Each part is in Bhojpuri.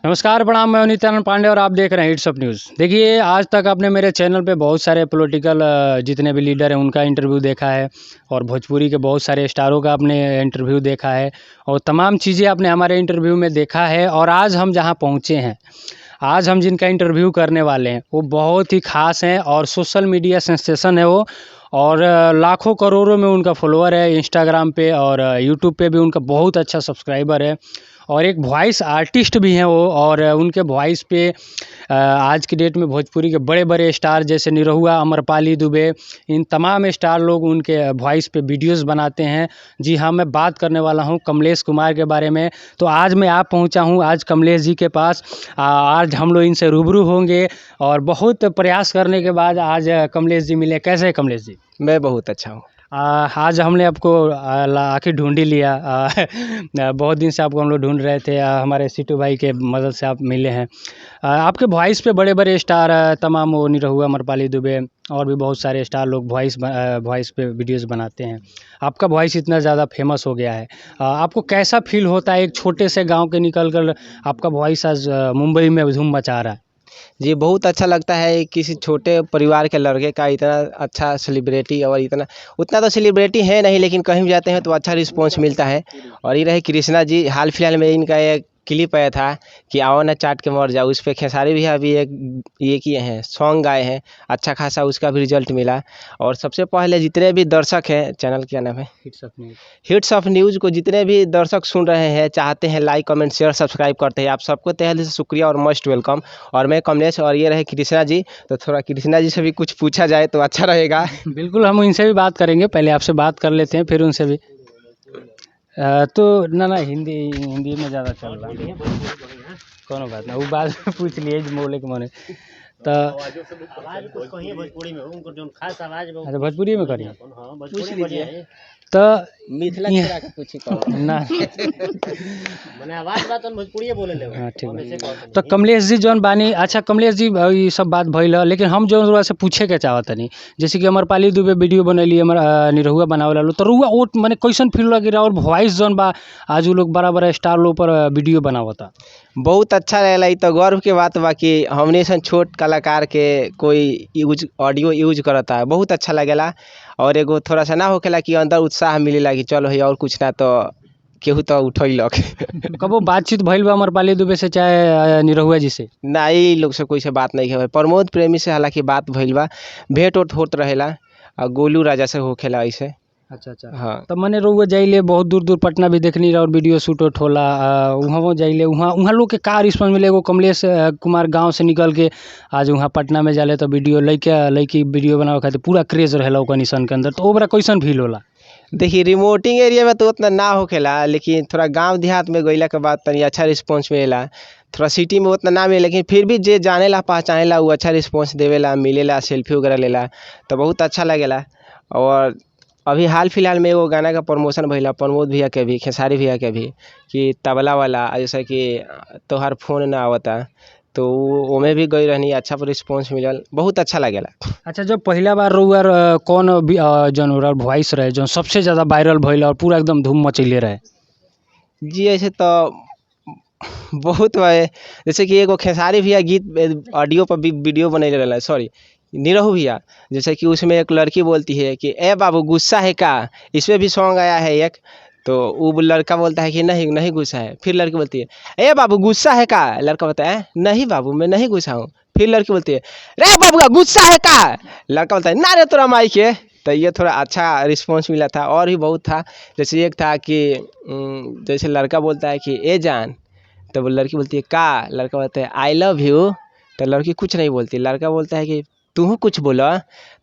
नमस्कार, प्रणाम। मैं नित्यानंद पांडे और आप देख रहे हैं हिट्स ऑफ न्यूज़। देखिए, आज तक आपने मेरे चैनल पे बहुत सारे पॉलिटिकल जितने भी लीडर हैं उनका इंटरव्यू देखा है और भोजपुरी के बहुत सारे स्टारों का आपने इंटरव्यू देखा है और तमाम चीज़ें आपने हमारे इंटरव्यू में देखा है। और आज हम जहाँ पहुँचे हैं, आज हम जिनका इंटरव्यू करने वाले हैं वो बहुत ही खास हैं और सोशल मीडिया सेंसेशन है वो, और लाखों करोड़ों में उनका फॉलोअर है इंस्टाग्राम पे और यूट्यूब पे भी उनका बहुत अच्छा सब्सक्राइबर है और एक वॉइस आर्टिस्ट भी हैं वो। और उनके वॉइस पे आज की डेट में भोजपुरी के बड़े बड़े स्टार जैसे निरहुआ, अमरपाली दुबे, इन तमाम स्टार लोग उनके वॉइस पे वीडियोस बनाते हैं। जी हाँ, मैं बात करने वाला हूँ कमलेश कुमार के बारे में। तो आज मैं आप पहुँचा हूँ आज कमलेश जी के पास। आज हम लोग इनसे रूबरू होंगे और बहुत प्रयास करने के बाद आज कमलेश जी मिले। कैसे हैं कमलेश जी? मैं बहुत अच्छा हूँ। आज हमने आपको आखिर ढूंढ ही लिया। बहुत दिन से आपको हम लोग ढूंढ रहे थे। हमारे सीटू भाई के मदद से आप मिले हैं। आपके वॉइस पे बड़े बड़े स्टार तमाम वो निरहुआ, अमरपाली दुबे और भी बहुत सारे स्टार लोग वॉइस पे वीडियोस बनाते हैं। आपका वॉइस इतना ज़्यादा फेमस हो गया है, आपको कैसा फील होता है एक छोटे से गाँव के निकल कर आपका वॉइस आज मुंबई में धूम मचा रहा है? जी, बहुत अच्छा लगता है किसी छोटे परिवार के लड़के का इतना अच्छा सेलिब्रिटी, और इतना उतना तो सेलिब्रिटी है नहीं, लेकिन कहीं भी जाते हैं तो अच्छा रिस्पॉन्स मिलता है। और ये रहे कृष्णा जी, हाल फिलहाल में इनका एक क्लिप आया था कि आओ ना चाट के मर जाओ, उस पर खेसारी भी अभी एक ये किए हैं, सॉन्ग गाए हैं, अच्छा खासा उसका भी रिजल्ट मिला। और सबसे पहले जितने भी दर्शक हैं, चैनल क्या नाम है, hits of news, hits of news को जितने भी दर्शक सुन रहे हैं, चाहते हैं लाइक कमेंट शेयर सब्सक्राइब करते हैं, आप सबको तहे दिल से शुक्रिया और मोस्ट welcome. और मैं कमलेश और ये रहे कृष्णा जी, तो थोड़ा कृष्णा जी से भी कुछ पूछा जाए तो अच्छा रहेगा। बिल्कुल, हम इनसे भी बात करेंगे, पहले आपसे बात कर लेते हैं फिर उनसे भी। तो ना ना, हिंदी हिंदी में ज़्यादा चल रहा है, कोनो बात ना, वो बात पूछ लिए बोले के मने तो अच्छा भोजपुरी में करिए पूछ लीजिए तो मिथिला पूछी ना मने आवाज बात भोजपुरी बोले ले। हाँ ठीक है। तो कमलेश जी जौन बानी, अच्छा कमलेश जी ये सब बात भइल, लेकिन हम जौन रउआ से पूछे के चाहतनी, जैसे कि अमरपाली दुबे वीडियो बनैली, अमर निरहुआ बनावे ला, तो रउआ ओट माने कैसन फील लगी रहा और वॉइस जौन बा आज उ लोग बड़ा बड़ा स्टार लोग पर वीडियो बनावता? बहुत अच्छा रहेला। ई तो गर्व के बात बा कि हमने ऐसा छोट कलाकार के कोई यूज ऑडियो यूज करता है, बहुत अच्छा लगेला। और एगो थोड़ा सा ना होखेला कि अंदर उत्साह मिलेला कि चलो है और कुछ ना तो केहू तो उठैलक। कबो बातचीत भइल बा अमरपाली दुबे से चाहे निरहुआ जी से? ना, ई लोग से कोई से बात नहीं है। प्रमोद प्रेमी से हालांकि बात भइल बा, भेंट उठ होत रहेला, और गोलू राजा से होखेला ऐसे। अच्छा अच्छा, हाँ। तो मने रउआ जाइले बहुत दूर दूर पटना भी देखनी और वीडियो शूट उट होला, वहाँ जाइले, वहाँ वहाँ लोग के का रिस्पॉन्स मिले? एगो कमलेश कुमार गांव से निकल के आज वहाँ पटना में जाले तो वीडियो लइके लइकी वीडियो बनावे खातिर पूरा क्रेज रहेला ओकनी सन के अंदर, तो ओकरा कैसन फील होला? देखिए, रिमोटिंग एरिया में तो उतना ना होखेला, लेकिन थोड़ा गांव देहात में गइला के बाद तनी अच्छा रिस्पॉन्स मिलेला। थोड़ा सिटी में उतना ना मिले, लेकिन फिर भी जे जानेला पहचानेला वो अच्छा रिस्पॉन्स देवेला, मिलेला, सेल्फी वगैरह लेला, तो बहुत अच्छा लगेला। और अभी हाल फिलहाल में एगो गाना का प्रमोशन भइला प्रमोद भैया के भी, खेसारी भैया के भी, कि तबला वाला जैसे कि तोहार फोन ना आवता, तो ओमे भी गई रहनी, अच्छा रिस्पॉन्स मिलल, बहुत अच्छा लगेला। अच्छा, जब पहला बार रउआ कौन जौन वॉइस रहे जौन सबसे ज़्यादा वायरल भइल और पूरा एकदम धूम मचैले रहे? जी, ऐसे तो बहुत है, जैसे कि एगो खेसारी भैया गीत ऑडियो पर भी वीडियो बनैले रहला, सॉरी निरहू भैया, जैसे कि उसमें एक लड़की बोलती है कि ए बाबू गुस्सा है का, इसमें भी सॉन्ग आया है एक, तो वो लड़का बोलता है कि नहीं नहीं गुस्सा है। फिर लड़की बोलती है ए बाबू गुस्सा है का, लड़का बोलता है नहीं बाबू मैं नहीं गुस्सा हूँ। फिर लड़की बोलती है रे बाबू गुस्सा है का, लड़का बोलता है ना रे तोरा माई के। तो ये थोड़ा अच्छा रिस्पॉन्स मिला था। और भी बहुत था, जैसे एक था कि जैसे लड़का बोलता है कि ए जान, तो वो लड़की बोलती है का, लड़का बोलता है I love you, तो लड़की कुछ नहीं बोलती। लड़का बोलता है कि तू कुछ बोला,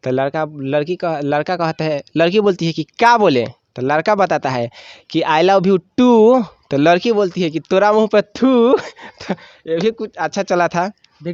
तो लड़का लड़की का लड़का कहता है, लड़की बोलती है कि क्या बोले, तो लड़का बताता है कि I love you to, तो लड़की बोलती है कि तोरा मुँह पर थू। तो ये भी कुछ अच्छा चला था।